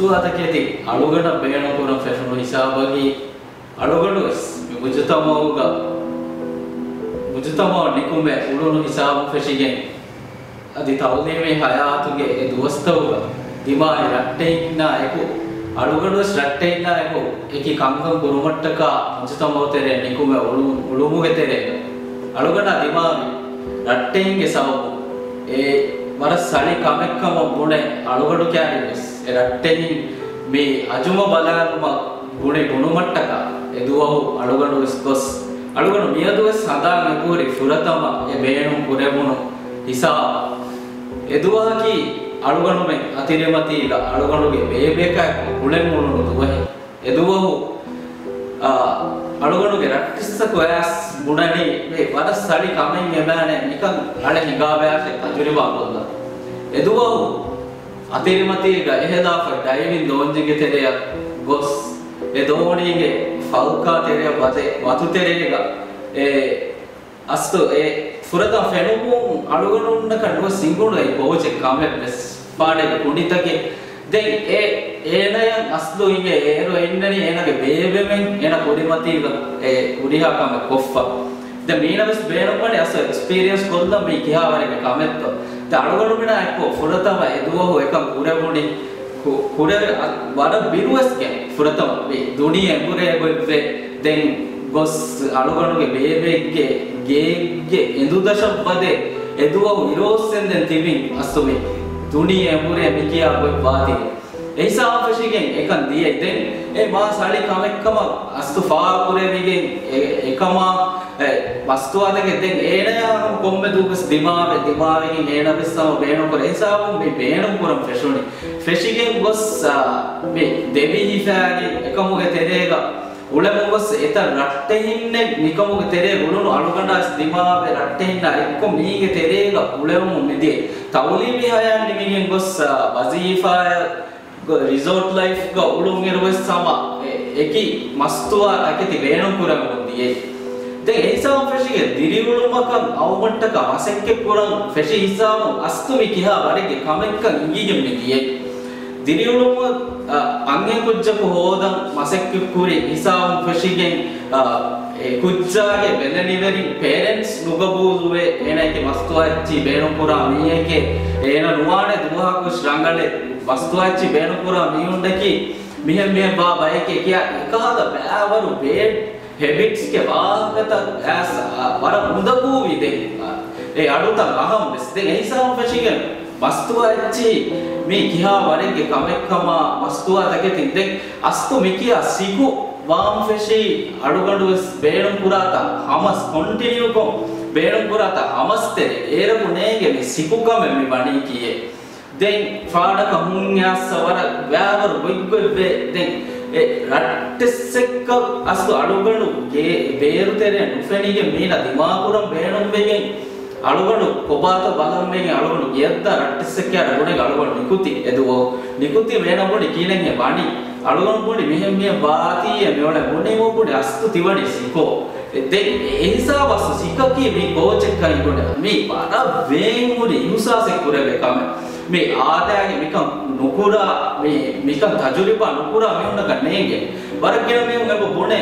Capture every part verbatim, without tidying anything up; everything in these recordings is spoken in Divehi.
މަސްތުވާތަކެތި އަޅުގަނޑަށް ބޭނުންކުރަން ފެށުނު ހިސާބަކީ، އަޅުގަނޑުވެސް މި މުޖުތަމައުގަ، މުޖުތަމައަށް ނިކުމެ އުޅުނު ހިސާބުން ފެށިގެން، އަދި ތައުލީމީ ހަޔާތުގެ އެ ދުވަސްތަކުގަ ދިމާވި ރައްޓެހިންނާ އެކު، އަޅުގަނޑުވެސް ރައްޓެހިންނާ އެކު އެކި ކަންކަން ކުރުމަށްޓަކާ މުޖުތަމައު ތެރެއަށް ނިކުމެ އުޅު-، އުޅުމުގެ ތެރޭގަ އަޅުގަނޑާ ދިމާވި ރައްޓެހިންގެ ސަބަބުން އެ ވަރަށް ސަޅި ކަމެއްކަމަށް ބުނެ، އަޅުގަނޑު ކައިރިވެސް އެ ރައްޓެހިން މި އަޖުމަ ބަލާލުމަށް ބުނި ބުނުމަށްޓަކާ އެ ދުވަހު އަޅުގަނޑުވެސް ގޮސް، އަޅުގަނޑު މިއަދުވެސް ހަނދާން އެބަހުރި ފުރަތަމަ އެ ބޭނުން ކުރެވުނު ހިސާބަށް. އެ ދުވަހަކީ އަޅުގަނޑުމެން އަތިރިމަތީގަ އަޅުގަނޑުގެ ބޭބެއަކާއެކު ކުޅެން އުޅުނު ދުވަހެއް. އެ ދުވަހު، އާ، އަޅުގަނޑުގެ ރައްޓިއްސަކު އައިސް ބުނަނީ މި ވަރަށް ސަޅި ކަމެއް އެބައިނެ މިކަން އަޅެ ހިނގާބަޔާށޭ ތަޖުރިބާ ކޮށްލަން. އެ ދުވަހު އަތިރިމަތީގަ އެހެލާފަ ޑައިވިން ދޯންޏެއްގެ ތެރެއަށް ގޮސް، އެ ދޯނީގެ ފަލްކާ ތެރެއަށް ވަދެ، ވަތު ތެރޭގަ އެ އަސްލު އެ ފުރަތަމަ ފެނުމުން އަޅުގަނޑުންނަކަށް ނުވެސް ހިނގުނު އެ ކޯޗެއް ކަމެއް ވެސް ފާޑެއްގެ ކުނޑިތަކެއް. ދެން އެ އޭނަޔަށް އަސްލު އިނގޭ އޭރު އިންނަނީ އޭނަގެ ބޭބެމެން އޭނަ ކުރިމަތީގަ އެ ހުރިހާ ކަމެއް ކޮށްފަ. ދެން މީނަ ވެސް ބޭނުންވަނީ އަސްލު އެކްސްޕީރިއަންސް ކޮށްލަން މީ ކިހާ ވަރެއްގެ ކަމެއްތޯ. ދެން އަޅުގަނޑުމެނާ އެއްކޮށް ފުރަތަމަ އެ ދުވަހު އެކަން ކުރެވުނީ ކު-، ކުރެވެ އަ-، ވަރަށް ބިރުވެސްގެން ފުރަތަމަ ވި ދުނިޔެ އެނބުރޭ ގޮތްވެ ދެން ގޮސް އަޅުގަނޑުގެ ބޭބެއެއްގެ ގޭގެ އެނދުދަށަށް ވަދެ އެ ދުވަހު އިރޯއްސެންދެން ތިބިން އަސްލު މި ދުނިޔެ އެނބުރޭ މިކިޔާ ގޮތް ވާތީ. އެހިސާބުން ފެށިގެން އެކަން ދިޔައީ. ދެން އެ މާ ސަޅި ކަމެއްކަމަށް އަސްލު ފާހަގަކުރެވިގެން އެ، އެކަމާ އެ، މަސްތުވާތަކެއް ދެން އޭނަޔާ ކޮންމެ ދުވަހަކުވެސް ދިމާވެ، ދިމާވެގެން އޭނަ ވެސް ހަމަ ބޭނުންކުރޭ. އެހިސާބުން މި ބޭނުން ކުރަން ފެށުނީ. ފެށިގެން ގޮސް، އާ، މި ދެވި ހިފާގެން އެކަމުގެ ތެރޭގަ އުޅެމުން ގޮސް އެތައް ރައްޓެހިންނެއް މިކަމުގެ ތެރޭ އުޅުނު އަޅުގަނޑާސް ދިމާވެ ރައްޓެހިންނާ އެއްކޮށް މީގެ ތެރޭގަ އުޅެވުމުން މިދިޔަ ތައުލީމީ ހަޔާތް ނިމިގެން ގޮސް، އާ، ވަޒީފާއަށް ގޮ-، ރިސޯޓް ލައިފްގަ އުޅުންއިރުވެސް ހަމަ އެ-، އެކި މަސްތުވާ ތަކެތި ބޭނުންކުރެވުމުން ދިޔައީ. ދެން އެހިސާބުން ފެށިގެން ދިރިއުޅުމަކަށް އައުމަށްޓަކާ މަސައްކަތްކުރަން ފެށި ހިސާބުން އަސްލު މި ކިހާ ވަރެއްގެ ކަމެއްކަން އިނގިގެން މި ދިޔައީ. ދިރިއުޅުމަށް، އަ، އަންހެން ކުއްޖަކު ހޯދަން މަސައްކަތްކުރި ހިސާބުން ފެށިގެން، އަ، އެ ކުއްޖާގެ ބެލެނިވެރިން ޕޭރެންޓްސް ނުގަބޫލުވެ އޭނައެކެ މަސްތުވާ އެއްޗިހި ބޭނުންކުރާ މީހެކޭ، އޭނަ ނުވާނެ ދުވަހަކުވެސް ރަނގަޅެއް މަސްތުވާ އެއްޗިހި ބޭނުންކުރާ މީހުންނަކީ މިހެން މިހެން ވާ ބަޔެކޭ ކިޔާ އެކަހަލަ ބައިވަރު ބޭޑް ހެބިޓްސްގެ ވާހަކަތައް އައިސް، އާ، ވަރަށް އުނދަގޫވި ދެން، އާ، އެ އަޑުތައް އަހަން ވެސް. ދެން އެހިސާބުން ފެށިގެން މަސްތުވާ އެއްޗިހި މީ ކިހާ ވަރެއްގެ ކަމެއްކަމާ މަސްތުވާ ތަކެތިން ދެން އަސްލު މިކިޔާ ސިކު ވާން ފެށީ އަޅުގަނޑުވެސް ބޭނުންކުރާތާ ހަމަސް ކޮންޓިނިއުކޮށް ބޭނުންކުރާތާ ހަމަސް ތެރޭ އޭރަކު ނޭނގެ މި ސިކުކަމެއް މި ވަނީ ކީއޭ. ދެން ފާޑަކަށް ހުންޏާއްސަ ވަރަށް ވާވަރު ގޮތްގޮތްވެ ދެން އެ ރައްޓެއްސެއްކަ އަސްލު އަޅުގަނޑު ގޭ ބޭރު ތެރެއަށް ނުފެނިގެން މީނަ ދިމާކުރަން ބޭނުންވެގެން އަޅުގަނޑު ކޮބާތޯ ބަލަން ވެގެން އަޅުގަނޑު ގެއަށްދާ ރައްޓެއްސެއްކައިރަ ބުނެގެން އަޅުގަނޑު ނިކުތީ އެދުވަހު. ނިކުތީ މޭނަ ބުނި ކިހިނެއްހޭ ވަނީ. އަޅުގަނޑު ބުނި މިހެން މިހެން ވާތީއޭ މިއުޅެން ބުނީމު ބުނި އަސްލު ތިވަނީ ސިކޯ. ދެން އެހިސާބަސް ސިކަކީ މި ކޯޗެއްކަން ބުނެ މީ ވަރަށް ވޭން ހުރި އިހުސާސެއް ކުރެވޭ ކަމެއް. މި އާދައިގެ މިކަން ނުކުރާ، މި، މިކަން ތަޖުރިބާ ނުކުރާ މީހުންނަކަށް ނޭނގެ. ވަރަށް ގިނަ މީހުން އެބަ ބުނޭ.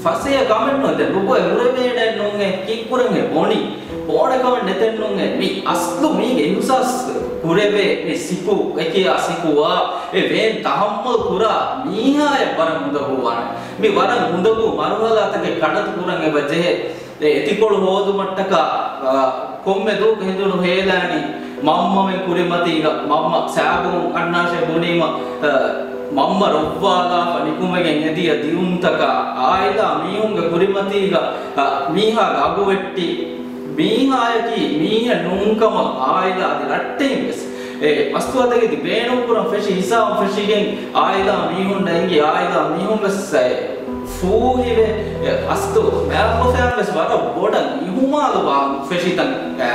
ފަސޭހަ ކަމެއްނު ދެ ނުބޮއެ ހުރެވޭނެއްނުން އެ ކީއްކުރަން އެ ބޮނީ. ބޯނެ ކަމެއް ނެތެއްނުން އެ މި އަސްލު މީގެ އިހުސާސް ކުރެވޭ މި ސިކު އެކިޔާ ސިކުވާ އެ ވޭން ތަހައްމަލް ކުރާ މީހާޔަށް ވަރަށް އުނދަގޫވާނެ. މި ވަރަށް އުނދަގޫ މަރުހަލާތަކެއް ކަޑަތު ކުރަން އެބަ ޖެހޭ. އެ އެތިކޮޅު ހޯދުމަށްޓަކާ، އާ، ކޮންމެ ދުވަހަކު ހެނދުނު ހޭލާނީ މަންމަމެން ކުރިމަތީގަ މަންމަ ސާބުން އަންނާށޭ ބުނީމަ، އާ، މަންމަ ރޮއްވާލާފަ ނިކުމެގެން އެދިޔަ ދިއުންތަކާ، އާއިލާ މީހުންގެ ކުރިމަތީގަ، އާ، މީހާގެ އަގު ވެއްޓި މީހާޔަކީ މީހެއް ނޫންކަމަށް އާއިލާ އަދި ރައްޓެހިން ވެސް އެ މަސްތުވާތަކެތި ބޭނުންކުރަން ފެށި ހިސާބުން ފެށިގެން އާއިލާ މީހުންނަށް އެނގި އާއިލާ މީހުން ވެސް އެ ފޫހިވެ، އެ އަސްތު މާފަފައިން ވެސް ވަރަށް ބޮޑަށް އިހުމާލުވާން ފެށިތަން އެ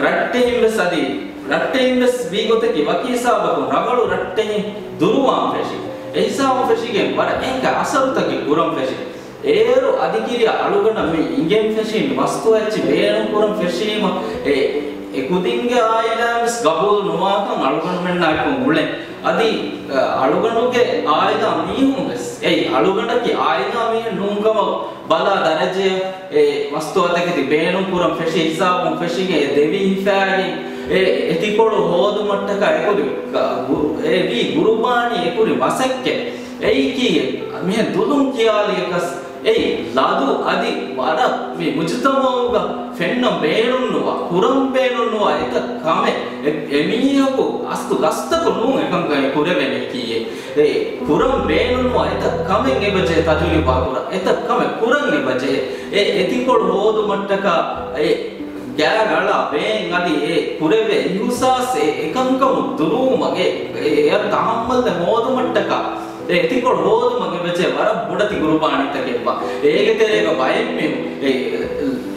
ރައްޓެހިން ވެސް އަދި ރައްޓެހިން ވެސް ވީ ގޮތަކީ ވަކި ހިސާބަކުން ރަނގަޅު ރައްޓެހިން ދުރުވާން ފެށި. އެ ހިސާބުން ފެށިގެން ވަރަށް އެންކަ އަސަރުތަކެއް ކުރަން ފެށި. އޭރު އަދިކިރިޔާ އަޅުގަނޑަށް މި އިނގެން ފެށީ މި މަސްތުވާ އެއްޗި ބޭނުން ކުރަން ފެށީމަ އެ އެ ކުދިންގެ އާއިލާ ވެސް ގަބޫލު ނުވާކަން އަޅުގަނޑުމެންނާއެކު އުޅެން. އަދި، އަ، އަޅުގަނޑުގެ އާއިލާ މީހުން ވެސް، އެއީ އަޅުގަނޑަކީ އާއިލާ މީހެއް ނޫން ކަމަށް ބަލާ ދަރަޖައަށް އެ މަސްތުވާތަކެތި ބޭނުން ކުރަން ފެށި ހިސާބުން ފެށިގެން އެ ދެވި ހިފާގެން އެ އެތިކޮޅު ހޯދުމަށްޓަކާ އެކުރި، އ، ގު-، އެ ވީ ގުރުބާނީ އެކުރި މަސައްކަތް. އެއީކީ މިހެން ދުލުން ކިޔާލިޔަކަސް އެއީ ލަދު އަދި ވަރަށް މި މުޖުތަމަޢުގަ ފެންނަން ބޭނުންނުވާ، ކުރަން ބޭނުންނުވާ އެތައް ކަމެއް. އެ، އެމީހަކު އަސްލު ގަސްތަކު ނޫން އެކަންކަން ކުރެވެނީކީއެއް. އެ ކުރަން ބޭނުންނުވާ އެތައް ކަމެއް އެބަޖެހޭ ތަޖުރިބާ ކުރަން. އެތައް ކަމެއް ކުރަން އެބަޖެހޭ. އެ އެތިކޮޅު ހޯދުމަށްޓަކާ އެ ގާގަޅާ ވޭން އަދި އެ ކުރެވޭ އިހުސާސް އެ އެކަންކަމުން ދުރުވުމަށް އެ، އެ، އެއަށް ތަހައްމަލް ހޯދުމަށްޓަކާ އެ އެތިކޮޅު ހޯދުމަށް އެބަޖެހޭ ވަރަށް ބޮޑެތި ގުރުބާނީތަކެއްވާ. އޭގެ ތެރޭގަ ބައެއް މީހުން އެ،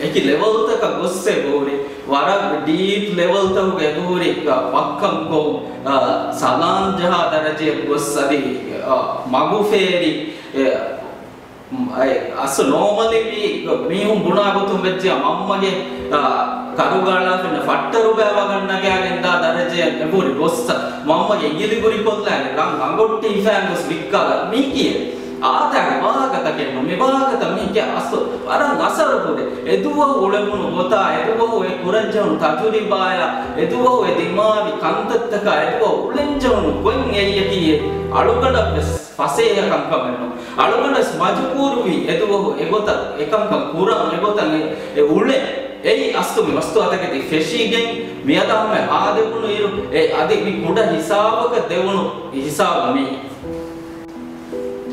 އެކި ލެވަލްތަކަށް ގޮސް އެބަހުރި، ވަރަށް ޑީޕް ލެވަލްތަކުގަ އެބަހުރި، އަ، ވައްކަން ކޮށް، އަ، ސަލާން ޖަހާ ދަރަޖައަށް ގޮސް އަދި، އަ، މަގުފޭރި، އެ، އެ، އަސްލު ނޯމަލީ މީ މީހުން ބުނާ ގޮތުން ވެއްޖިޔާ މަންމަގެ، އާ، ކަރުގަޅާފިންނަ ފައްޓަރު ބައި ވަގަށް ނަގާގެން ދާ ދަރަޖައަށް އެބަހުރި ގޮއްސަ މަންމަގެ އިނގިލި ގުރިކޮށްލާގެން ރަން އަނގޮއްޓި ހިފާން ގޮސް ވިއްކާލަ މީކީއެއް. އާދައިގެ ވާހަކަތަކެއް ނޫން. މި ވާހަކަތައް މީހެއްގެ އަސްލު ވަރަށް އަސަރު ކުރޭ. އެދުވަހު އުޅެވުނު ގޮތާ، އެދުވަހު އެ ކުރަންޖެހުނު ތަޖުރިބާޔާ، އެދުވަހު އެ ދިމާވި ކަންތައްތަކާ، އެދުވަހު އުޅެންޖެހުނު ގޮތް އެއީއަކީ އަޅުގަނޑަށް ވެސް ފަސޭހަ ކަންކަމެއް ނޫން. އަޅުގަނޑަސް މަޖުބޫރުވީ އެދުވަހު އެގޮތަށް އެކަންކަން ކުރަން، އެގޮތަށް އެ، އެ އުޅެން. އެއީ އަސްލު މި މަސްތުވާތަކެތި ފެށިގެން މިއަދާ ހަމަ ހާދެވުނު އިރު، އެ އަދި މި ކުޑަ ހިސާބަކަށް ދެވުނު ހިސާބު މީ.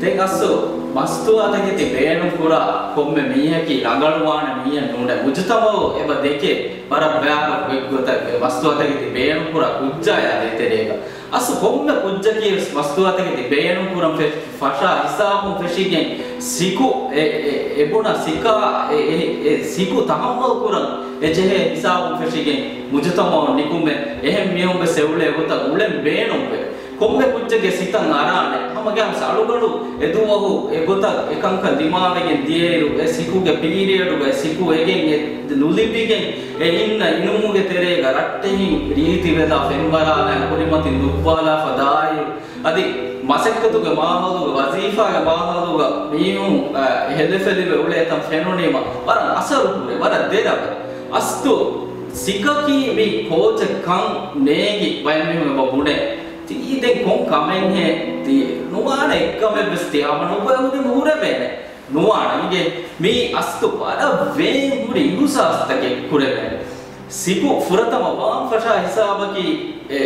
ދެން އަސްލު މަސްތުވާތަކެތި ބޭނުން ކުރާ ކޮންމެ މީހަކީ ރަނގަޅުވާނެ މީހެއް ނޫނޭ. މުޖުތަމަޢު އެބަ ދެކޭ ވަރަށް ބައިވަރު ގޮތްގޮތަށް މަސްތުވާތަކެތި ބޭނުން ކުރާ ކުއްޖާޔާ ދޭތެރޭގަ. އަސް ކޮންމެ ކުއްޖަކީ ވެސް މަސްތުވާތަކެތި ބޭނުން ކުރަން ފެ-، ފަށާ ހިސާބުން ފެށިގެން ސިކު އެ، އެ، އެ ބުނާ ސިކާ އެ، އެ، އެ ސިކު ތަހައްމަލް ކުރަން އެ ޖެހޭ ހިސާބުން ފެށިގެން މުޖުތަމަޢު ނިކުމެ އެހެން މީހުން ވެސް އެ އުޅޭ ގޮތަށް އުޅެން ބޭނުންވޭ. ކޮންމެ ކުއްޖެއްގެ ސިތަށް އަރާނެ. ހަމަގައިމުވެސް އަޅުގަނޑު އެދުވަހު އެގޮތަށް އެކަންކަން ދިމާވެގެން ދިޔައިރު، އެ ސިކުގެ ޕީރިއަޑުގަ އެ ސިކު އެގެން އެ ނުލިބިގެން އެ އިންނަ އިނުމުގެ ތެރޭގަ ރައްޓެހިން ރީތިވެލާ ފެންވަރާލާ ކުރިމަތިން ދުއްވާލާފަ ދާއިރު، އަދި މަސައްކަތުގެ މާހައުލުގަ، ވަޒީފާގެ މާހައުލުގަ މީހުން، އަ، ހެލެފެލިވެ އުޅޭތަން ފެނުނީމަ ވަރަށް އަސަރު ކުރޭ، ވަރަށް ދެރަވޭ. އަސްތު ސިކަކީ މި ކޯޗެއް ކަން ނޭނގި ބައެއް މީހުން އެބަ ބުނޭ. ތީ ދެން ކޮން ކަމެއްހޭ؟ ތީ ނުވާނެ އެއްކަމެއް ވެސް ތިޔާ ހަމަ ނުބައި ހުރި ހުރެވޭނެ. ނުވާނެ އިނގޭ. މީ އަސްތު ވަރަށް ވޭން ހުރި އިހުސާސްތަކެއް ކުރެވޭނެ. ސިކު ފުރަތަމަ ވާން ފަށާ ހިސާބަކީ އެ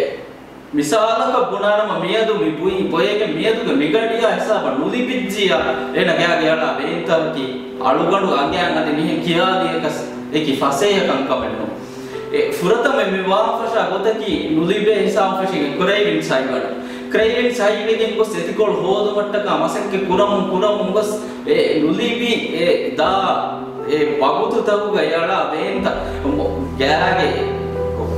މިސާލަކަށް ބުނާނަމަ، މިއަދު މި ބުއި ބޮއެގެން މިއަދުގެ މިގަޑިޔާ ހިސާބަށް ނުލިބިއްޖިޔާ، އޭނަ ގާގެ އަޅާ ވޭންތަކަކީ އަޅުގަނޑު އަނގައިން އަދި މިހެން ކިޔާލިޔަކަސް އެކި ފަސޭހަ ކަންކަމެއް ނޫން. އެ ފުރަތަމަ މި ވާން ފަށާ ގޮތަކީ ނުލިބޭ ހިސާބު ފެށިގެން ކްރެއިވިންސް ހައިވަން. ކްރެއިވިންސް ހައިވެގެން ގޮސް އެތިކޮޅު ހޯދުމަށްޓަކާ މަސައްކަތް ކުރަމުން ކުރަމުން ގޮސް އެ ނުލިބި އެ ދާ އެ ވަގުތުތަކުގަ އެ އަޅާ ވޭންތައް ގާގެ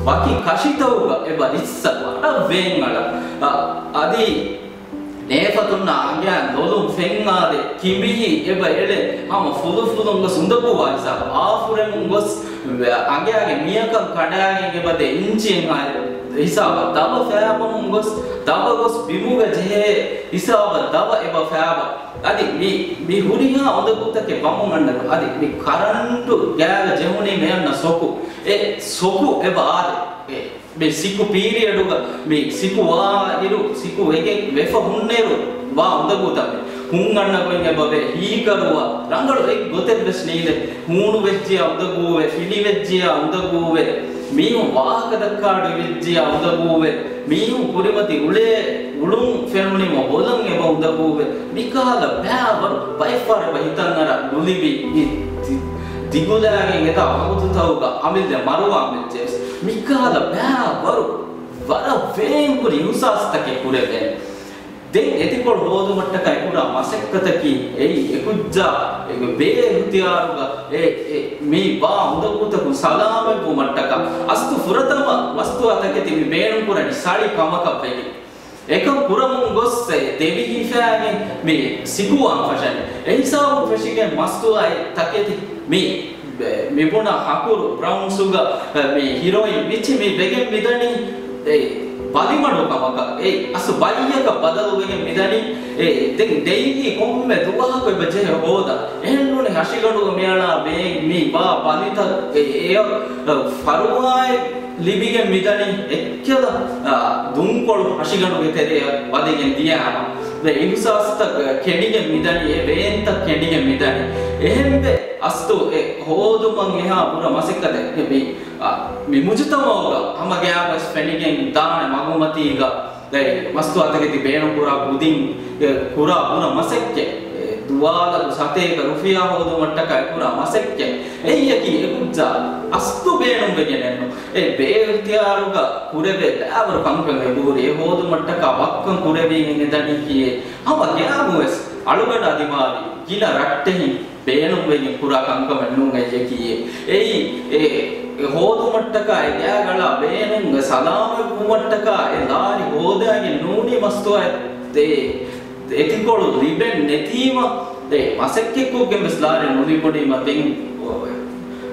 ވަކި ކަށިތަކުގަ އެބަ ރިއްސަ ވަރަށް ވޭން އަޅާ. އަ، އަދި ނޭފަތުންނާ އަނގައިން ލޮލުން ފެންއާދެ، ކިނބިހި އެބަ އެޅެ، ހަމަ ފުލުފުލުން ގޮސް އުނދަގޫވާ ހިސާބަށް އާފުރެމުން ގޮސް އަނގައިގެ މިޔަކަން ކަނޑާގެން އެބަދޭ އިންޗިއެއްހާ ހިސާބަށް ދަބަ ފައިބަމުން ގޮސް، ދަބަ ގޮސް ބިމުގަ ޖެހޭ ހިސާބަށް ދަބަ އެބަ ފައިބަ. އަދި މި، މި ހުރިހާ އުނދަގޫތަކެއް ވަމުން އަންނަ، އަދި މި ކަރަންޓު ގާގަ ޖެހުނީ މި އަންނަ ސޮކު. އެ ސޮކު އެބަ އާދެ. އެ މި ސިކު ޕީރިއަޑުގަ މި ސިކު ވާ އިރު، ސިކު ވެގެން ވެފަ ހުންނައިރު ވާ އުނދަގޫތައް މި ހުން އަންނަ ގޮތް އެބަވޭ، ހީކަރުވާ ރަނގަޅު އެއް ގޮތެއް ވެސް ނީލެ. ހޫނު ވެއްޖިޔާ އުނދަގޫވެ، ފިނި ވެއްޖިޔާ އުނދަގޫވެ، މީހުން ވާހަކަ ދައްކާ އަޑު ވެއްޖިޔާ އުނދަގޫވެ، މީހުން ކުރިމަތި އުޅޭ އުޅުން ފެނުނީމަ ބޮލަން އެބަ އުނދަގޫވެ، މިކަހަލަ ބައިވަރު ބައެއްފަހަރު އެބަ ހިތަށް އަރާ ނުލިބި މި ދި-، ދިގުލާގެން އެތާ ވަގުތުތަކުގަ އަމިއްލަ މަރުވާން ވެއްޖެވެސް. މިކަހަލަ ބައިވަރު ވަރަށް ވޭން ހުރި އިހުސާސްތަކެއް ކުރެވޭނެ. ދެން އެތިކޮޅު ހޯދުމަށްޓަކާ އެކުރާ މަސައްކަތަކީ އެއީ އެކުއްޖާ އެ ބޭއިހްތިޔާރުގަ އެ، އެ މި ވާ އުނދަގޫތަކުން ސަލާމަތްވުމަށްޓަކާ އަސްތު ފުރަތަމަ މަސްތުވާތަކެތި މި ބޭނުންކުރަނީ ސަޅި ކަމަކަށް ވެގެން. އެކަން ކުރަމުން ގޮސް އެ ދެވި ހިފާގެން މި ސިކުވާން ފަށަނީ. އެހިސާބުން ފެށިގެން މަސްތުވާ ތަކެތި މި މިބުނާ ހަކުރު ބްރައުން ސުގަ، މި ހިރޮއިން މިޗި މި ވެގެން މިދަނީ އެ ބަލިމަޑު ކަމަކަށް. އެ އަސް ބައްޔަކަށް ބަދަލުވެގެން މިދަނީ. އެ ދެން ޑެއިލީ ކޮންމެ ދުވަހަކު އެބަ ޖެހޭ ހޯދަ. އެހެންނޫނެ ހަށިގަނޑުގަ މިއަޅާ ބޭ މި ބާ ބަލިތައް އެ އެ ފަރުވާއެއް ލިބިގެން މިދަނީ އެއްކަލަ، އާ، ދުންކޮޅު ހަށިގަނޑުގެ ތެރެއަށް ވަދެގެން ދިޔާމަ. އެ އިހުސާސްތައް ކެނޑިގެން މިދަނީ، އެ ވޭންތައް ކެނޑިގެން މިދަނީ. އެހެންވެ އަސްތު އެ ހޯދުމަށް އެހާ ބުރަ މަސައްކަތެއް މި، އާ، މި މުޖުތަމަޢުގަ ހަމަ ގާތްވެސް ފެނިގެން ދާނެ މަގުމަތީގަ. އެ މަސްތުވާތަކެތި ބޭނުންކުރާ ކުދިން، އެ ކުރާ ބުރަ މަސައްކަތް، އެ ދުވާލަކު ސަތޭކަ ރުފިޔާ ހޯދުމަށްޓަކާ ކުރާ މަސައްކަތް، އެއީއަކީ އެ ކުއްޖާ އަސްލު ބޭނުންވެގެނެއްނު. އެ ބޭއިޚްތިޔާރުގަ ކުރެވޭ ބައިވަރު ކަންކަން އެބަހުރި. އެ ހޯދުމަށްޓަކާ ވައްކަން ކުރެވިގެން އެދަނީކީއެއް. ހަމަ ގައިމުވެސް އަޅުގަނޑާ ދިމާވި ގިނަ ރައްޓެހިން ބޭނުންވެގެން ކުރާ ކަންކަމެއް ނޫން އެއްޔެކީއެއް. އެއީ، އެ، އެ ހޯދުމަށްޓަކާ އެ ގާތްގަނޑާ ބޭނުން ސަލާމަތްވުމަށްޓަކާ އެ ލާރި ހޯދައިގެން ނޫނީ މަސްތުވާ އެ އެތިކޮޅު ލިބެން ނެތީމަ، އެ މަސައްކަތްކޮށްގެން ވެސް ލާރި ނުލިބުނީމަ ދެން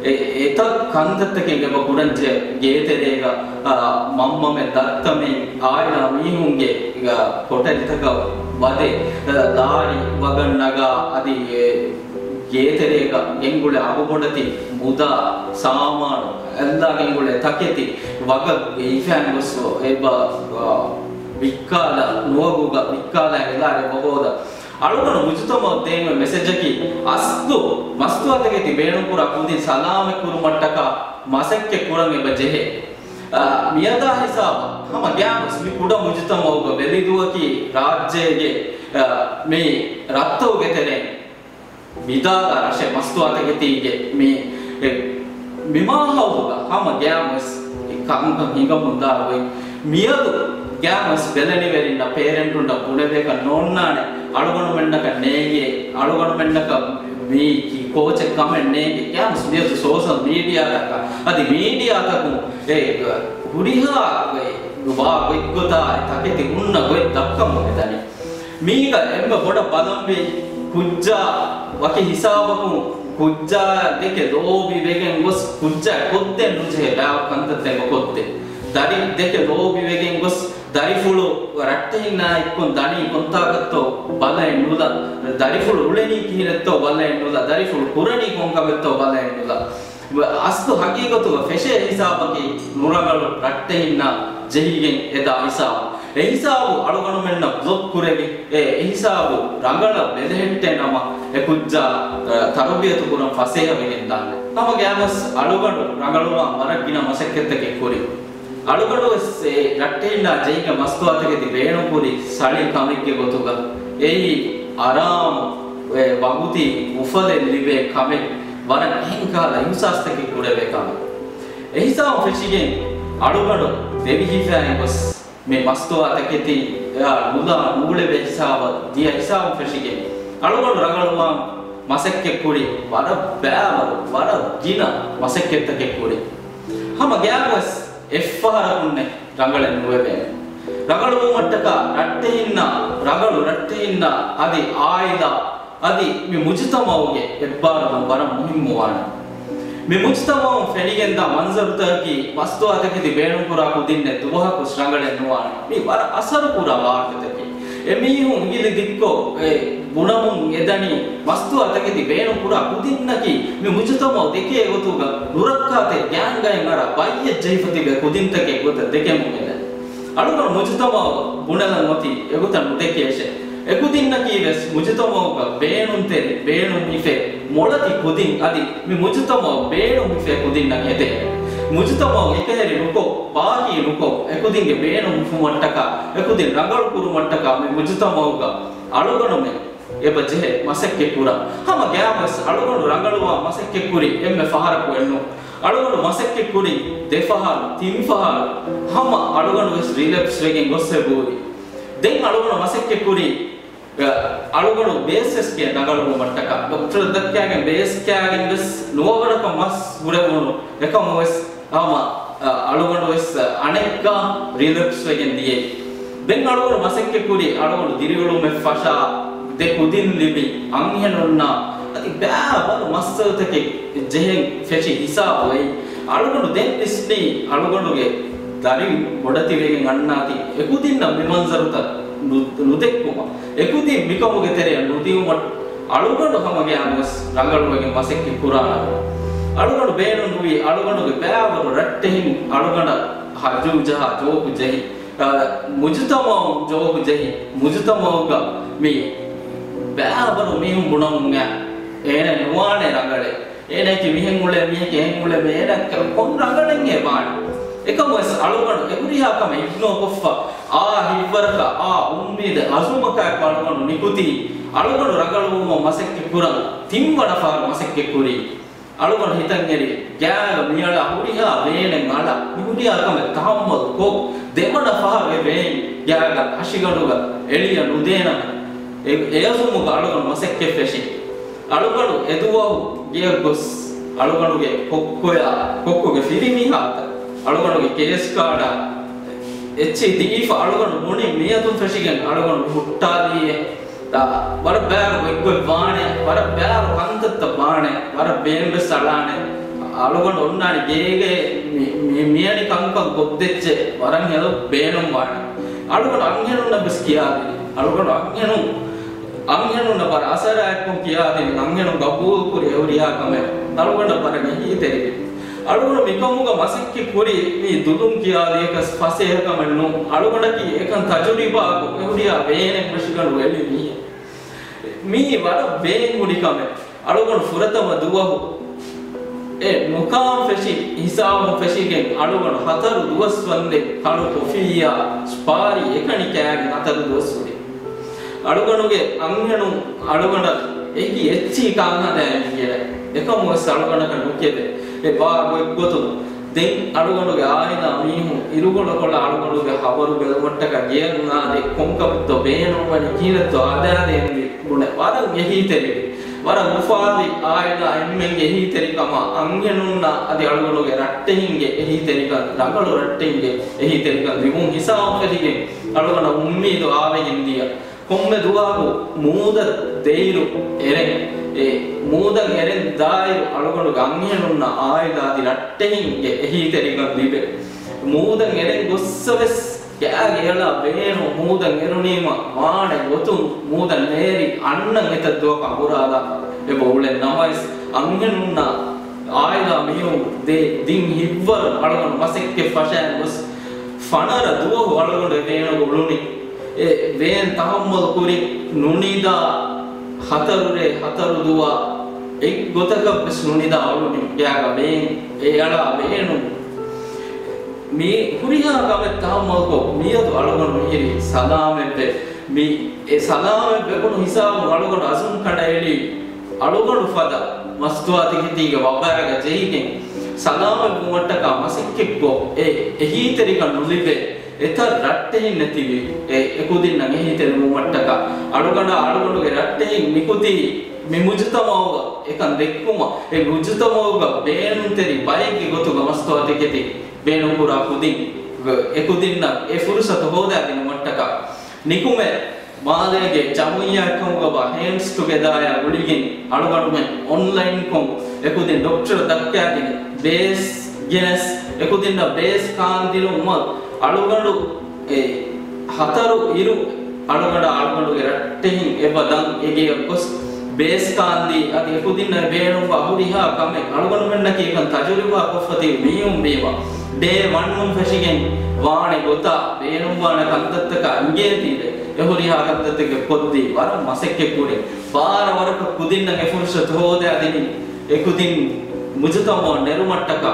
އެ، އެތައް ކަންތައްތަކެއް އެބަ ކުރަންޖެ ގޭތެރޭގަ، އާ، މަންމަމެން ދައްތަމެން އާއިލާ މީހުންގެ، އާ، ކޮޓަރިތަކަށް ވަދެ، އާ، ލާރި ވަގަށް ނަގާ އަދި އެ ގޭތެރޭގަ ގެންގުޅޭ އަގުބޮޑެތި މުދާ ސާމާނު އެއްލާ ގެންގުޅޭ ތަކެތި ވަގަށް ގެއިފައިން ގޮސް އެބަ، އާ، ވިއްކާލާ ނުވަގުގަ ވިއްކާލާ އެލާރެ ބަހޯދަ. އަޅުގަނޑު މުޖުތަމަޢަށް ދޭންވެ މެސެޖަކީ އަސްލު މަސްތުވާތަކެތި ބޭނުންކުރާ ކުދިން ސަލާމަތްކުރުމަށްޓަކާ މަސައްކަތް ކުރަން އެބަ ޖެހޭ. އާ، މިއަދާ ހިސާބަށް ހަމަ ގާތްވެސް މި ކުޑަ މުޖުތަމަޢުގަ ވެލިދުއަކީ ރާއްޖޭގެ، އާ، މި ރަށްތަކުގެ ތެރެއިން ވިދާލާ ރަށެއް މަސްތުވާތަކެތީގެ މި، އެ، މި މާހައުލުގަ ހަމަ ގާތްވެސް އެ ކަންކަން ހިނގަމުންދާ ގޮތް. މިއަދު ގާތްވެސް ބެލެނިވެރިންނަށް ޕޭރެންޓުންނަށް ބުނެވޭކަށް ނޯންނާނެ. އަޅުގަނޑުމެންނަކަށް ނޭނގޭ، އަޅުގަނޑުމެންނަކަށް މީ ކޯޗެއް ކަމެއް ނޭނގޭ. ގާތްވެސް މިއަދު ސޯޝަލް މީޑިއާތަކަށް އަދި މީޑިއާތަކުން އެ ހުރިހާ ވާ ގޮތްގޮތާ ތަކެތި ހުންނަ ގޮތް ދައްކަމުން އެދަނީ. މީގަ އެންމެ ބޮޑަށް ބަލަންވީ ކުއްޖާ ވަކި ހިސާބަކުން ކުއްޖާ ދެކެ ލޯބި ވެގެން ގޮސް ކުއްޖާ ކޮށްދޭން ނުޖެހޭ ބައިވަރު ކަންތައްތައް އެބަ ކޮށްދޭ. ދަރި ދެކެ ލޯބި ވެގެން ގޮސް ދަރިފުޅު ރައްޓެހިންނާ އެއްކޮން ދަނީ ކޮންތާކަށްތޯ ބަލައެއް ނުލާ، ދަރިފުޅު އުޅެނީ ކިހިނެއްތޯ ބަލައެއް ނުލާ، ދަރިފުޅު ކުރަނީ ކޮންކަމެއްތޯ ބަލައެއް ނުލާ. އަސްލު ހަގީގަތުގަ ފެށޭ ހިސާބަކީ ނުރަނގަޅު ރައްޓެހިންނާ ޖެހިގެން އެދާ ހިސާބު. އެ ހިސާބު އަޅުގަނޑުމެންނަށް ބްލޮކް ކުރެވި، އެ، އެ ހިސާބު ރަނގަޅަށް ބެލެހެއްޓޭ ނަމަ، އެ ކުއްޖާ، އަ، ތަރުބިޔަތު ކުރަން ފަސޭހަވެގެން ދާނެ. ހަމަ ގާތްވެސް އަޅުގަނޑު ރަނގަޅުވާން ވަރަށް ގިނަ މަސައްކަތްތަކެއް ކުރި. އަޅުގަނޑު ވެސް އެ ރައްޓެހިންނާ ޖެހިގެން މަސްތުވާތަކެތި ބޭނުންކުރި ސަޅި ކަމެއްގެ ގޮތުގަ. އެއީ އަރާމު، އެ ވަގުތީ އުފަލެއް ލިބޭ ކަމެއް، ވަރަށް އެހެން ކަހަލަ އިހުސާސްތަކެއް ކުރެވޭ ކަމެއް. އެހިސާބުން ފެށިގެން އަޅުގަނޑު ދެވިހިފައި ގޮސް މި މަސްތުވާތަކެތި އެއާ ނުލާ ނޫޅެވޭ ހިސާބަށް ދިޔަ ހިސާބުން ފެށިގެން އަޅުގަނޑު ރަނގަޅުވާން މަސައްކަތް ކުރި ވަރަށް ބައިވަރު، ވަރަށް ގިނަ މަސައްކަތްތަކެއް ކުރި. ހަމަ ގާތްވެސް އެއްފަހަރަކުންނެއް ރަނގަޅެއް ނުވެވޭނެ. ރަނގަޅުވުމަށްޓަކާ ރައްޓެހިންނާ، ރަނގަޅު ރައްޓެހިންނާ އަދި އާއިލާ އަދި މި މުޖުތަމަޢުގެ އެއްބާރުލުން ވަރަށް މުހިއްމުވާނެ. މި މުޖުތަމަޢުން ފެނިގެންދާ މަންޒަރުތަކަކީ މަސްތުވާތަކެތި ބޭނުންކުރާ ކުދިންނެއް ދުވަހަކުވެސް ރަނގަޅެއް ނުވާނެ. މީ ވަރަށް އަސަރުކުރާ ވާހަކަތަކެއް. އެމީހުން އިނގިލި ދިއްކޮށް އެ ބުނަމުން އެދަނީ މަސްތުވާތަކެތި ބޭނުންކުރާ ކުދިންނަކީ މި މުޖުތަމަޢު ދެކޭ ގޮތުގަ ނުރައްކާތެރި ގާތްގައި އަރާ ބައްޔެއް ޖެހިފަ ތިބޭ ކުދިންތަކެއް ގޮތަށް ދެކެމުން އެދަނީ. އަޅުގަނޑު މުޖުތަމަޢު ބުނެލަން އޮތީ އެގޮތަށް ނުދެކޭށޭ. އެކުދިންނަކީ ވެސް މުޖުތަމަޢުގަ ބޭނުންތެރި، ބޭނުން ހިފޭ މޮޅަތި ކުދިން އަދި މި މުޖުތަމަޢު ބޭނުން ހިފޭ ކުދިންނަށް އެދޭނެ. މުޖުތަމަޢު އެކަހެރި ނުކޮށް، ބާކީ ނުކޮށް، އެކުދިންގެ ބޭނުން ހިފުމަށްޓަކާ، އެކުދިން ރަނގަޅު ކުރުމަށްޓަކާ މި މުޖުތަމަޢުގަ އަޅުގަނޑުމެން އެބަ ޖެހޭ މަސައްކަތް ކުރަން. ހަމަ ގާތްވެސް އަޅުގަނޑު ރަނގަޅުވާ މަސައްކަތް ކުރި އެންމެ ފަހަރަކު އެއްނު. އަޅުގަނޑު މަސައްކަތް ކުރި ދެ ފަހަރު، ތިން ފަހަރު، ހަމަ އަޅުގަނޑު ވެސް ރިލެޕްސް ވެގެން ގޮސް އެބަހުރި. ދެން އަޅުގަނޑު މަސައްކަތް ކުރި، އަ، އަޅުގަނޑު ބޭސް ވެސް ކިޔަން ރަނގަޅުވުމަށްޓަކާ، ޑޮކްޓަރަށް ދައްކާގެން ބޭސް ކާގެން ވެސް ނުވަވަރަކަށް މަސް ހުރެވުނު އެކަމު ވެސް ހަމަ، އަ، އަޅުގަނޑު ވެސް އަނެއްކާ ރިލެޕްސް ވެގެން ދިޔައީ. ދެން އަޅުގަނޑު މަސައްކަތް ކުރި އަޅުގަނޑު ދިރިއުޅުމެއް ފަށާ ދެ ކުދިން ލިބި އަންހެނުންނާ އަދި ބައިވަރު މައްސަލަތަކެއް ޖެހެން ފެށި ހިސާބު އެއީ، އަޅުގަނޑު ދެން ވިސްނީ އަޅުގަނޑުގެ ދަރިން ބޮޑެތިވެގެން އަންނާތީ އެކުދިންނަށް މި މަންޒަރުތައް ނު-، ނުދެއްކުމަށް، އެކުދިން މިކަމުގެ ތެރެއަށް ނުދިއުމަށް އަޅުގަނޑު ހަމަގައިމުވެސް ރަނގަޅުވެގެން މަސައްކަތް ކުރާނަމޭ. އަޅުގަނޑު ބޭނުންވީ އަޅުގަނޑުގެ ބައިވަރު ރައްޓެހިން އަޅުގަނޑަށް ހައްޖޫ ޖަހާ ޖޯކު ޖެހި، އަ، މުޖުތަމަޢު ޖޯކު ޖެހި، މުޖުތަމަޢުގަ މި ބައިވަރު މީހުން ބުނަމުން އެ-، އޭނަ ނުވާނެ ރަނގަޅެއް. އޭނައަކީ މިހެން އުޅޭ މީހެކޭ، އެހެން އުޅޭ މީހެއް، އޭނަ ކޮން ރަނގަޅެއް އެ ވާނެ؟ އެކަމުވެސް އަޅުގަނޑު އެ ހުރިހާ ކަމެއް އިގްނޯ ކޮށްފަ، އާ ހިތްވަރަކަށް، އާ އުއްމީދެއް، އަޒުމަކާއެކު އަޅުގަނޑު ނިކުތީ، އަޅުގަނޑު ރަނގަޅުވުމަށް މަސައްކަތް ކުރަން ތިންވަނަ ފަހަރު މަސައްކަތް ކުރީ. އަޅުގަނޑު ހިތަށް އެރި، ގާގަ މިއަޅާ ހުރިހާ ވޭނެއް އަޅާ، މި ހުރިހާ ކަމެއް ތަހައްމަލު ކޮށް، ދެވަނަ ފަހަރު އެ ވޭން ގާގަ ހަށިގަނޑުގަ އެޅިޔަ ނުދޭނަމޭ. އެ، އެ އަޒުމުގަ އަޅުގަނޑު މަސައްކަތް ފެށި. އަޅުގަނޑު އެ ދުވަހު ގެޔަށް ގޮސް، އަޅުގަނޑުގެ ކޮއްކޮޔާ، ކޮއްކޮގެ ފިރިމީހާތައް، އަޅުގަނޑުގެ ކޭސް ކާޑާ އެއްޗެއް ދީފަ، އަޅުގަނޑު ބުނި މިއަދުން ފެށިގެން އަޅުގަނޑު ހުއްޓާލީއޭ. ވަރަށް ބާރު އެއްގޮތް ވާނެ، ވަރަށް ބާރު ކަންތައްތައް ވާނެ، ވަރަށް ބޭންވެސް އަޅާނެ. އަޅުގަނޑު އޮންނާނެ ގޭގެ މި-، މި-، މިއަނި ކަންކަން ކޮށްދެއްޗެ ވަރަށް ހެލްޕް ބޭނުން ވާނެ. އަޅުގަނޑު އަންހެނުންނަށް ވެސް ކިޔާދިނީ. އަޅުގަނޑު އަންހެނުން، އަންހެނުންނަށް ވަރަށް އަސަރާއެއްކޮށް ކިޔާދިނީ. އަންހެނުން ގަބޫލުކުރި އެ ހުރިހާ ކަމެއް. އަޅުގަނޑަށް ވަރަށް އެހީތެރިވި. އަޅުގަނޑު މިކަމުގަ މަސައްކަތް ކުރީ މީ ދުލުން ކިޔާލިޔަކަސް ފަސޭހަކަމެއް ނޫން. އަޅުގަނޑަކީ އެކަން ތަޖުރިބާކޮށް އެ ހުރިހާ ވޭނެއް ހަށިގަނޑު އެޅި މީހެއް. މީ ވަރަށް ވޭން ހުރި ކަމެއް. އަޅުގަނޑު ފުރަތަމަ ދުވަހު އެ ނުކާން ފެށި ހިސާބުން ފެށިގެން އަޅުގަނޑު ހަތަރު ދުވަސް ވަންދެން ކަޅު ކޮފީއާ ސްޕާރީ އެކަނި ކާގެން ހަތަރު ދުވަސް ހުރި. އަޅުގަނޑުގެ އަންހެނުން އަޅުގަނޑަށް އެކި އެއްޗިހި ކާން ހަދާ އިނގޭނެ. އެކަމުވެސް އަޅުގަނޑަކަށް ނުކެވޭ. އެ ވާ ގޮތްގޮތުން ދެން އަޅުގަނޑުގެ އާއިލާ މީހުން އިރުކޮޅަކޮޅަށް އަޅުގަނޑުގެ ހަބަރު ބެލުމަށްޓަކާ ގެޔަށް އާދޭ، ކޮންކަމެއްތޯ ބޭނުންވަނީ، ކިހިނެއްތޯ ހަދާދޭންވީ ބުނެ ވަރަށް އެހީތެރިވި. ވަރަށް އުފާވި އާއިލާ އެންމެންގެ އެހީތެރިކަމާ އަންހެނުންނާ އަދި އަޅުގަނޑުގެ ރައްޓެހިންގެ އެހީތެރިކަން، ރަނގަޅު ރައްޓެހިންގެ އެހީތެރިކަން ލިބުން ހިސާބުން ފެށިގެން އަޅުގަނޑަށް އުއްމީދު އާވެގެން ދިޔަ. ކޮންމެ ދުވަހަކު މޫދަށް ދެއިރު އެރެން، އެ މޫދަށް އެރެން ދާއިރު އަޅުގަނޑުގެ އަންހެނުންނަށް އާއިލާ އަދި ރައްޓެހިންގެ އެހީތެރިކަން ލިބޭ. މޫދަށް އެރެން ގޮއްސަވެސް ގާގެ އެޅާ ވޭނު މޫދަށް އެރުނީމަ ވާނެ ގޮތުން މޫދަށް ނޭރި އަންނަން އެތައް ދުވަކަށް އަނބުރާލާފަ އެބަ އުޅެން. ނަމަވެސް އަންހެނުންނާ އާއިލާ މީހުން ދޭ ދިން ހިތްވަރުން އަޅުގަނޑު މަސައްކަތް ފަށައިން ގޮސް ފަނަރަ ދުވަހު އަޅުގަނޑު އެ ވޭނުގަ އުޅުނީ. އެ ވޭން ތަހައްމަލު ކުރި ނުނިދާ ހަތަރު ރޭ ހަތަރު ދުވާ އެއްގޮތަކަށް ވެސް ނުނިދާ އުޅުނީ. ގާގަ ވޭން އެ އަޅާ ވޭނު މި ހުރިހާ ކަމެއް ތަހައްމަލުކޮށް މިއަދު އަޅުގަނޑު މިހިރީ ސަލާމަތްވެ. މި އެ ސަލާމަތް ވެވުނު ހިސާބުން އަޅުގަނޑު އަޒުމް ކަނޑައެޅީ އަޅުގަނޑު ފަދަ މަސްތުވާތަކެތީގެ ވަބާގަ ޖެހިގެން ސަލާމަތްވުމަށްޓަކާ މަސައްކަތްކޮށް، އެ އެހީތެރިކަން ނުލިބޭ އެތައް ރައްޓެހިން ނެތިވި، އެ އެކުދިންނަށް އެހީތެރިވުމަށްޓަކާ އަޅުގަނޑާ އަޅުގަނޑުގެ ރައްޓެހިން ނިކުތީ މި މުޖުތަމަޢުގަ އެކަން ދެއްކުމަށް، އެ މުޖުތަމަޢުގަ ބޭނުންތެރި ބައެއްގެ ގޮތުގަ މަސްތުވާތަކެތި ބޭނުންކުރާ ކުދިން، އެކުދިންނަށް އެ ފުރުސަތު ހޯދާދިނުމަށްޓަކާ. ނިކުމެ މާލޭގެ ޖަމުޢިއްޔާއެއްކަމުގަ ވާ ހޭންޑްސް ޓުގެދާއާ ގުޅިގެން އަޅުގަނޑުމެން އޮންލައިންކޮށް އެކުދިން ޑޮކްޓަރަށް ދައްކާގެން ބޭސް ގެނެސް އެކުދިންނަށް ބޭސް ކާންދިނުމަށް އަޅުގަނޑު އެ ހަތަރު އިރު އަޅުގަނޑާ އަޅުގަނޑުގެ ރައްޓެހިން އެބަ ދަން އެގެޔަށް ގޮސް ބޭސް ކާންދީ އަދި އެކުދިންނަށް ބޭނުންވާ ހުރިހާ ކަމެއް އަޅުގަނޑުމެންނަކީ އެކަން ތަޖުރިބާ ކޮށްފަ ތިބި މީހުން ވީމަ، ޑޭ ވަންއުން ފެށިގެން ވާނެ ގޮތާ ބޭނުންވާނެ ކަންތައްތަކާ އިނގޭތީވެ، އެ ހުރިހާ ކަންތައްތަކެއް ކޮށްދީ ވަރަށް މަސައްކަތްކުރި. ބާރަ ވަރަކަށް ކުދިންނަށް އެ ފުރުސަތު ހޯދާދިނީ އެކުދިން މުޖުތަމަޢަށް ނެރުމަށްޓަކާ.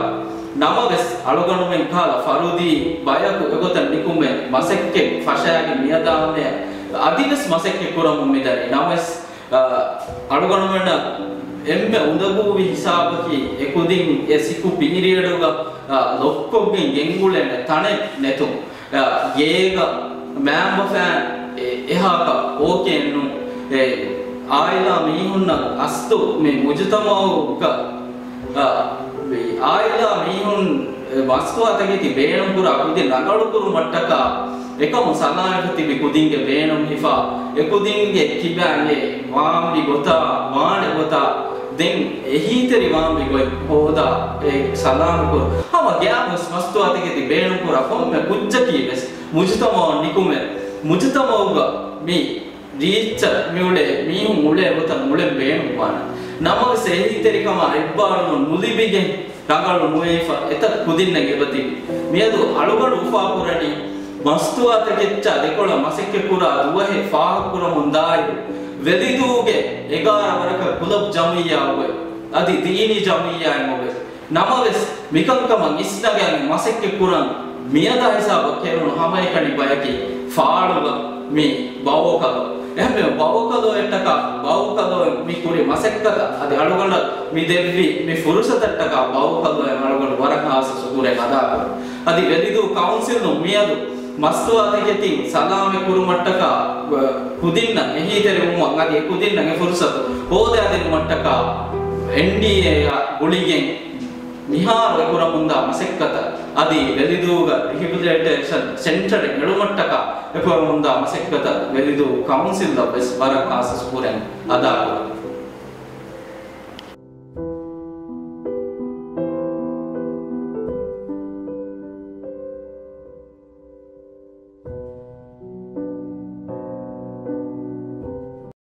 ނަމަވެސް، އަޅުގަނޑުމެން ކަހަލަ ފަރުދީ ބަޔަކު އެގޮތަށް ނިކުމެ މަސައްކަތް ފަށާގެން މިއަދާމެ އަދިވެސް މަސައްކަތް ކުރަމުން މިދަނީ. ނަމަވެސް، އަ، އަޅުގަނޑުމެންނަށް އެންމެ އުނދަގޫވި ހިސާބަކީ އެކުދިން އެ ސިކު ޕީރިއަޑުގަ، އަ، ލޮކްކޮށްގެން ގެންގުޅޭނެ ތަނެއް ނެތުން. އަ، ގޭގަ މާބަފައިން އެ-، އެހާކަށް އޯކޭއެއްނު. އެ، އާއިލާ މީހުންނަށް އަސްލު މި މުޖުތަމަޢުގަ، އަ، އާއިލާ މީހުން މަސްތުވާތަކެތި ބޭނުންކުރާ ކުދިން ރަނގަޅުކުރުމަށްޓަކާ އެކަމު ސަލާމަތް ތިބި ކުދިންގެ ބޭނުން ހިފާ، އެ ކުދިންގެ ކިބައިން އެ ވާންވި ގޮތާ، ވާނެ ގޮތާ، ދެން އެހީތެރި ވާންވި ގޮތް ހޯދާ، އެ ސަލާމަތް ކުރު. ހަމަ ގައިމުވެސް މަސްތުވާތަކެތި ބޭނުން ކުރާ ކޮންމެ ކުއްޖަކީ ވެސް މުޖުތަމައަށް ނިކުމެ، މުޖުތަމައުގަ މި ރީއްޗަށް މިއުޅޭ މީހުން އުޅޭ ގޮތަށް އުޅެން ބޭނުންވާނެ. ނަމަވެސް އެހީތެރިކަމާ އެއްބާރުލުން ނުލިބިގެން ރަނގަޅު ނުވެފަ އެތައް ކުދިންނެއް އެބަތިބި. މިއަދު އަޅުގަނޑު އުފާކުރަނީ މަސްތުވާތަކެއްޗާ ދެކޮޅަށް މަސައްކަތްކުރާ ދުވަހެއް ފާހަގަކުރަމުންދާއިރު، ވެލިދޫގެ އެގާރަ ވަރަކަށް ކުލަބް ޖަމިއްޔާ އޮވެ، އަދި ދީނީ ޖަމިއްޔާއެއް އޮވެ. ނަމަވެސް، މިކަންކަމަށް އިސްނަގައި މަސައްކަތްކުރަން މިއަދާ ހިސާބަށް ކެރުނު ހަމައެކަނި ބަޔަކީ ފާޅުގަ މި ބައޯކަލޯ. އެހެންވެ، ބައޯކަލޯއަށްޓަކާ، ބައޯކަލޯއިން މި ކުރި މަސައްކަތަށް އަދި އަޅުގަނޑަށް މި ދެއްވި މި ފުރުސަތަށްޓަކާ ބައޯކަލޯއަށް އަޅުގަނޑު ވަރަށް ހާއްސަ ޝުކުރެއް އަދާކުރަން. އަދި ވެލިދޫ ކައުންސިލުން މިއަދު މަސްތުވާތަކެތިން ސަލާމަތް ކުރުމަށްޓަކާ، ކުދިންނަށް އެހީތެރިވުމަށް އަދި އެ ކުދިންނަށް އެ ފުރުސަތު ހޯދާދިނުމަށްޓަކާ އެންޑީއޭއާ ގުޅިގެން މިހާރު އެކުރަމުންދާ މަސައްކަތަށް އަދި ވެލިދޫގަ ރިހެބިލިޓޭޝަން ސެންޓަރެއް އެޅުމަށްޓަކާ އެކުރަމުންދާ މަސައްކަތަށް ވެލިދޫ ކައުންސިލަށް ވެސް ވަރަށް ހާއްސަ ޝުކުރެއް އަދާކުރަން.